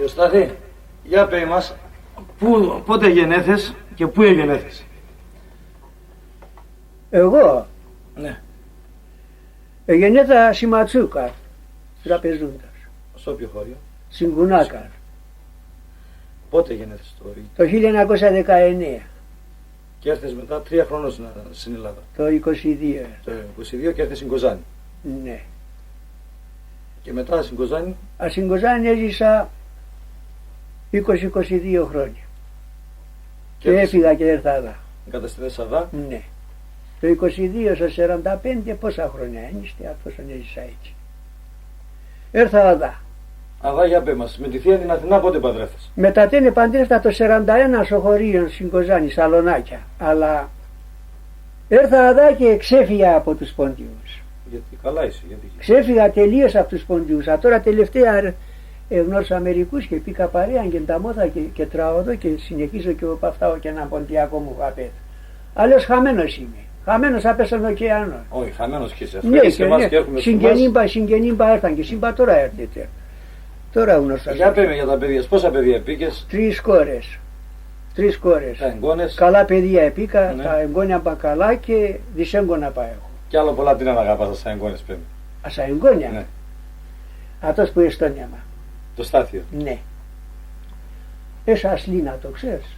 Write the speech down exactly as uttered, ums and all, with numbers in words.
Στάθη, για πέ μας, πού, πότε γενέθες και πού εγενέθες; Εγώ; Ναι. Εγενέθα σην Ματσούκαν, τραπεζούντας. Σ' όποιο χώριο; Σην Κουνάκαν. Πότε γενέθες το χωρί; Το χίλια εννιακόσια δεκαεννέα. Και έρθες μετά τρία χρόνια στην, στην Ελλάδα. Το είκοσι δύο. Το είκοσι δύο και έρθες στην Κοζάνη. Ναι. Και μετά στην Κοζάνη; Α, σην Κοζάνη έζησα είκοσι είκοσι δύο χρόνια. Και Και έρθες έφυγα και έρθα αδά. Εγκατασταθείς αδά; Ναι. Το είκοσι δύο, στα σαράντα πέντε, πόσα χρόνια είναι; Ίστε, ατόσον έζησα έτσι. Έρθα αδά. Αδά, για πέ μας, με τη θεία την Αθηνά πότε παντρεύτες; Με τ' ατέν επαντρεύτηκα το σαράντα ένα σο χωρίον σην Κοζάνη, Σαλονάκια. Αλλά έρθα αδά και ξέφυγα από τους Πόντιους. Γιατί, καλά είσαι, γιατί; Ξέφυγα τελείως από τους Πόντιους. Ατώρα τελευταία, ε, εγνώρισα μερικούς και εποίκα παρέαν και νταμώθα και, και τραγωδώ και συνεχίζω και επ' αυτά και έναν ποντιακόν μου γαπέτ. Αλλιώς χαμένος είμαι. Χαμένος απέσ' σον ωκεανόν. Όχι, χαμένος κι είσαι. Ναι, εμάς και, ναι. Και έρχουμες σην Κοζάνη πα, σην Κοζάνη πα έρθαν και σην πα ατώρα έρχεται. Ατώρα εγνώρισα. Για πέ με για τα παιδιά σ', πόσα παιδιά εποίκες; Τρεις κόρες. Τρεις κόρες. Τα εγγόνες; Καλά παιδία εποίκα, ναι. Τα εγγόνια πα καλά και δυσέγγωνα πα έχω. Κι άλλο πολλά, τίναν αγαπάς ας εγγόνες, πέ με; Ας εγγόνια; Ναι. Ατός που έστον αίμα. Το Στάθιο. Ναι. Εσ' Ασλίνα, το ξέρεις;